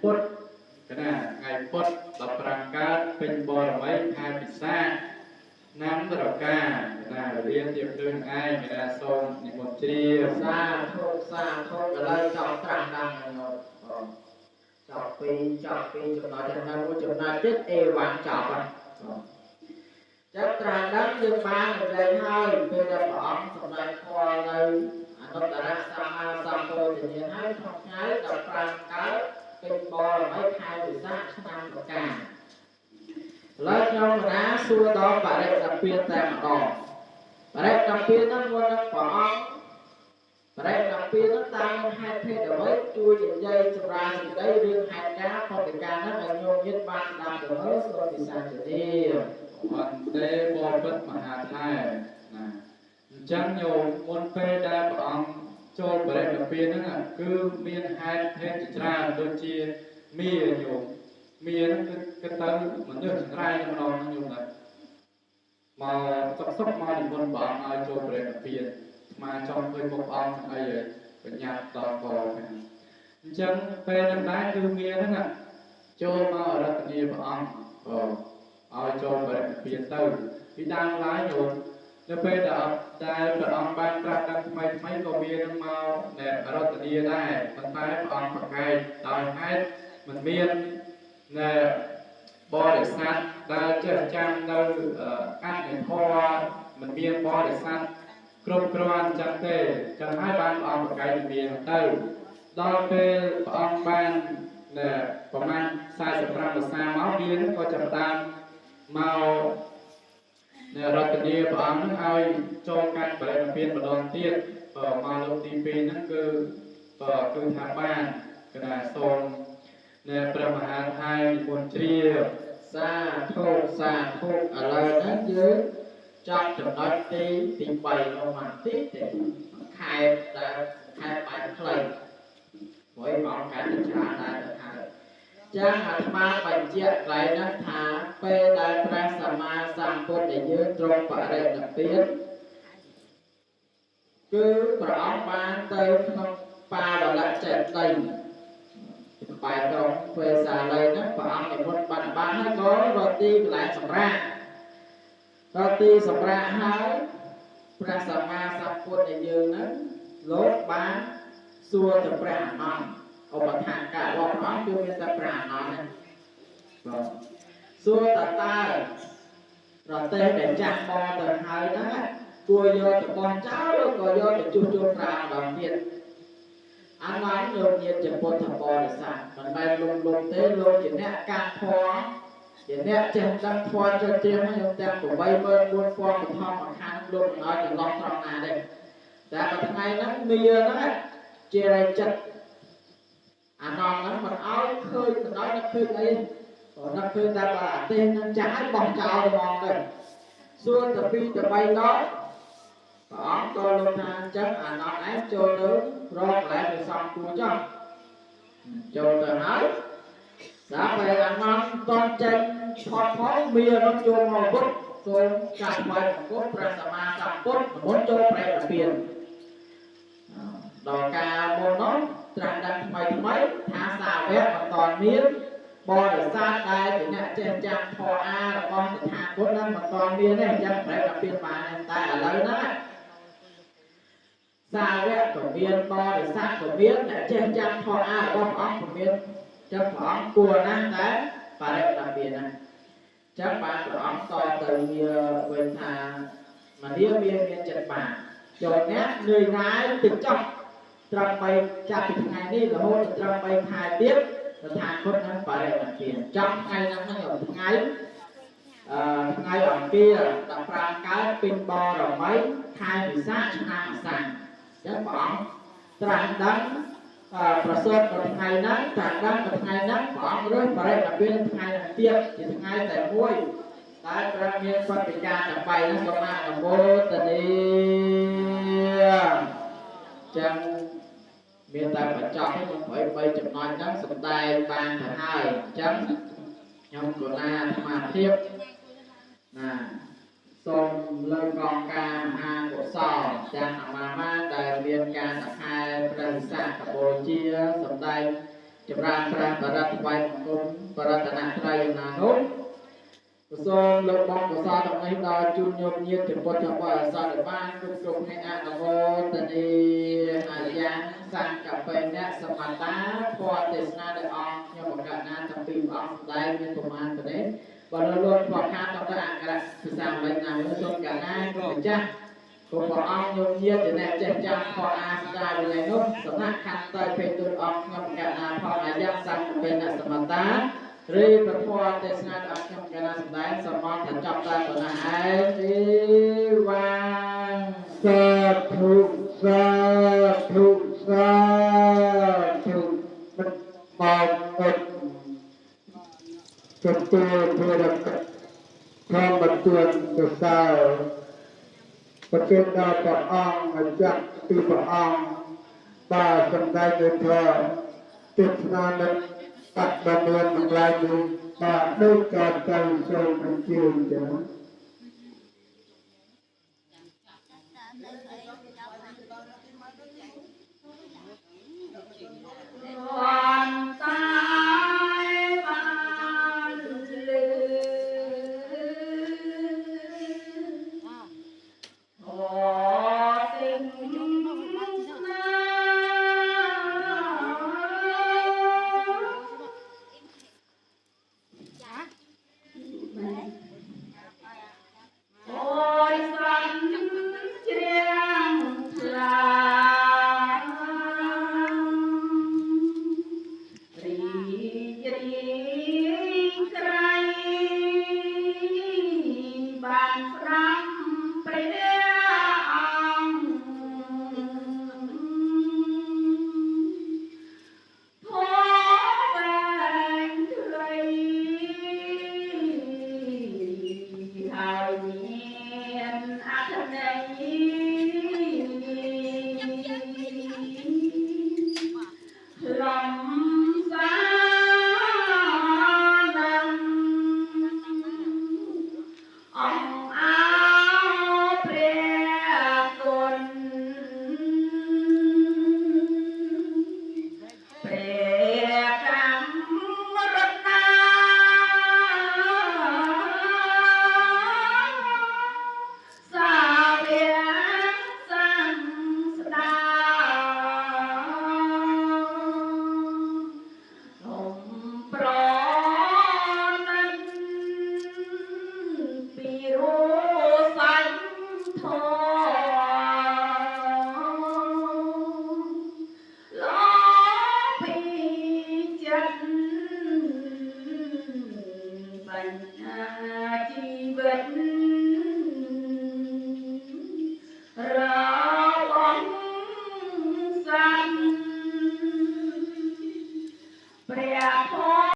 ពុធកណាថ្ងៃពុធ15កើតពេញបរមីខែពិសាខឆ្នាំរកាកណាវេលាទៀបភ្លើងឯងកណាសូមនិមន្តជ្រាប សាធុសាធុឥឡូវចង់ត្រាស់ដឹងហើយបងចប់ពីចំណុចហ្នឹងមួយចំណុចទៀតអេវ៉ាន់ចប់ហើយបងចឹងត្រាស់ដឹងយើងបាននិយាយហើយពេលដែលព្រះអង្គសម្ដែងធម៌នៅអនុត្តរសម្មាសម្ពោធិញ្ញាណហើយក្នុងថ្ងៃ15កើតពេញបរមីខែវិសាខឆ្នាំប្រការឥឡូវខ្ញុំកណាសួរដល់បរិនិព្វានតែម្ដងបរិនិព្វានហ្នឹងមុននឹងព្រះអង្គ បរិនិព្វានហ្នឹងតាមហេតុភេទអ្វីជួយនិយាយសម្រាប់សេចក្តីរឿងហេតុការណ៍ផុតការហ្នឹងឲ្យញោមញាតិបានស្ដាប់ទៅមើលសូមពិសាជនា អន្ទេបពិតមហាថែណាអញ្ចឹងញោមមុនពេលដែលព្រះអង្គចូលបរិនិព្វានហ្នឹងគឺមានហេតុភេទជាច្រើនដូចជាមាញោមមាហ្នឹងគឺគិតទៅមនុស្សចង្រៃម្ដងញោមណាមកសុកសុកមកនិមន្តព្រះអង្គឲ្យចូលបរិនិព្វានស្មាចង់ឃើញមុខព្រះអង្គអីហើយបញ្ញាប់ដល់កហ្នឹងអញ្ចឹងពេលហ្នឹងដែរគឺមាហ្នឹងចូលមកអរតនីព្រះអង្គបងឲ្យចូលបរិនិព្វានទៅពីដើមឡើយញោមនៅពេលដែលដែលព្រះអង្គបានត្រាស់ដឹងថ្មីថ្មីក៏មាននឹងមកអ្នករតនីដែរប៉ុន្តែព្រះអង្គប្រកែកដោយហេតុមិនមានអ្នកបរិស័ទដែលចេះចាំនៅអត្តធម៌មិនមានបរិស័ទគ្រប់គ្រាន់ចឹងទេចឹងហើយបានព្រះអង្គប្រកែកមានទៅដល់ពេលព្រះអង្គបានប្រមាណ45វស្សាមកមានក៏ចាប់ផ្ដើមមកអ្នករតនីព្រះអង្គនឹងឲ្យចូលកាន់បរិនិព្វានម្ដងទៀតមកលោកទី2ហ្នឹងគឺគឺថាបានកណាសូមអ្នកព្រះមហាថៃនិមន្តជ្រាប សាធុសាធុឥឡូវហ្នឹងយើងចប់ចំណុចទី3នោះមកតិចទេខែដែលខែបែបខ្លីព្រោះបងកែទៅច្រើនដែរទៅហើយចឹងអាត្មាបញ្ជាក់កន្លែងហ្នឹងថាពេលដែលព្រះសម្មាសម្ពុទ្ធដែលយើងទ្រង់បរិនិព្វានគឺព្រះអង្គបានទៅក្នុងបាវលចេតិយបែរក្រុងវេសាលីហ្នឹងព្រះអង្គនិមន្តបានបានហើយក៏រកទីកន្លែងសម្រាករកទីសម្រាកហើយព្រះសម្មាសម្ពុទ្ធដែលយើងហ្នឹងលោកបានសួរទៅព្រះអានន្ទឧបថាកៈរបស់ព្រះអង្គគឺមានតែព្រះអានន្ទហ្នឹងបាទសួរតើតើប្រទេសដែលចាស់បទៅហើយហ្នឹងគួរយកទៅបោះចោលឬក៏យកទៅជួសជុលប្រើម្ដងទៀតអានន្ទលោកញាតិជាពុទ្ធបរិស័ទមិនមែនលំលំទេលោកជាអ្នកកាត់ធម៌ជាអ្នកចេះដឹងធម៌ចិត្តជាងខ្ញុំទាំង84000បឋមខណ្ឌលោកមិនឲ្យចន្លោះត្រង់ណាទេតែមួយថ្ងៃហ្នឹងមាហ្នឹងជារចិត្តអានន្ទហ្នឹងមិនឲ្យឃើញមិនឲ្យនឹកឃើញអីក៏នឹកឃើញតែបើអាទេសហ្នឹងចាស់ហើយបោះចោលហ្មងទៅសួរទៅពីទៅ3ដងព្រះអង្គក៏លោកថាអញ្ចឹងអានន្ទឯងចូលទៅរកកន្លែងទៅសំគួរចុះចូលទៅហើយដល់ពេលអានន្ទតន់ចេញផុតផងមានោះចូលមកពុទ្ធសូមកាត់ថ្វាយបង្គំព្រះសម្មាសម្ពុទ្ធមុនចូលប្រែនិព្វានដល់កាលមុននោះត្រាស់ដឹងថ្មីថ្មីថាសាវកមិនតន់មានបរិស័ទដែលជាអ្នកចេះចាំធម៌អារបស់ស្ថាគតនឹងមិនតន់មានទេអញ្ចឹងប្រែនិព្វានបានតែឥឡូវហ្នឹងសាវកក៏មានបរិស័ទក៏មានអ្នកចេះចាំធម៌អារបស់ព្រះអង្គក៏មានចឹងព្រះអង្គគួរណាស់តែបរិនិព្វានណាចឹងបានព្រះអង្គតបទៅវាវិញថាមនាមានមានចិត្តបានចូលអ្នកនឿយណាយតិចចុះត្រឹម3ចាប់ពីថ្ងៃនេះរហូតដល់ត្រឹម3ខែទៀតតថាគតនឹងបរិនិព្វានចំថ្ងៃហ្នឹងហ្នឹងថ្ងៃអឺថ្ងៃអង្គារ15កើតពេញបរមីខែវិសាខឆ្នាំអសាំងចឹងព្រះអង្គត្រាស់ដឹងប្រសូតនៅថ្ងៃហ្នឹងត្រាស់ដឹងនៅថ្ងៃហ្នឹងព្រះអង្គរើសបរិនិព្វានថ្ងៃហ្នឹងទៀតជាថ្ងៃតែមួយតែព្រះមានបតិកាទាំង3ហ្នឹងសូមអនុមោទនាចឹងមានតែបញ្ចប់ទេខ្ញុំព្រោះ3ចំណុចហ្នឹងសំដែងបានទៅហើយអញ្ចឹងខ្ញុំកណាអាត្មាភាពណាសូមលើកកងការមហាកុសលទាំងអាមាមាដែលមានការដង្ហែព្រះវិសាខបូជាសំដែង ចម្រើនព្រះបរិត្តថ្វាយបង្គំបរតនត្រ័យយ៉ាងណានោះ សូមលោកបងកុសលទាំងនេះដល់ជូនញោមញាតិពុទ្ធបរិស័ទឲ្យបានគ្រប់គ្រប់គ្នាអនុមោទនាអាយ៉ាងសង្កបិណៈសមតា ធម៌ទេសនាដែលអង្គខ្ញុំបកណាទាំងពីរព្រះអង្គសម្ដែងមានប្រមាណទៅនេះ បើលោកធម៌ខាតទៅអក្សរភាសាអង់គ្លេសណាមួយ សូមកណាគុណម្ចាស់ ព្រោះព្រះអង្គញោមញាតិជាអ្នកចេះចាំខអាស្ដាយវិន័យនោះ សំណាក់ខន្តីភេទទូលអង្គខ្ញុំកណាផង អាយ៉ាងសង្កបិណៈសមតា ឬពធទេសនាដល់ខ្ញុំកណាសម្ដែងសមមថាចប់តែប៉ុណ្ណេះឯង អេវ៉ា សាធុសាធុសាធុ មិនមកអត់ទទួលភារកិច្ចធម្មទានសរសើរប្រទានដល់ព្រះអង្គម្ចាស់ពីព្រះអង្គបាទសម្ដែងនៅធម៌ទេសនានៅបត្តមានទាំងឡាយនេះបាទ ដូចតទៅ សូមអញ្ជើញចា៎ នតែបានលឺអទិញណា អូយស្រន់ជ្រាំថ្លា រីករាយក្រៃបានស្ដាប់ព្រះអង្គ ធម៌វែងខ្លីហើយមានអត្ថន័យ ខ្លំសារនឹងអង្គអោព្រះគុណ ព្រះកម្មរតនាសាវៈសង្ស្ដា សូមប្រណិតពីរោសញ្ញធម៌ លោពីចិត្តបញ្ញាជីវិត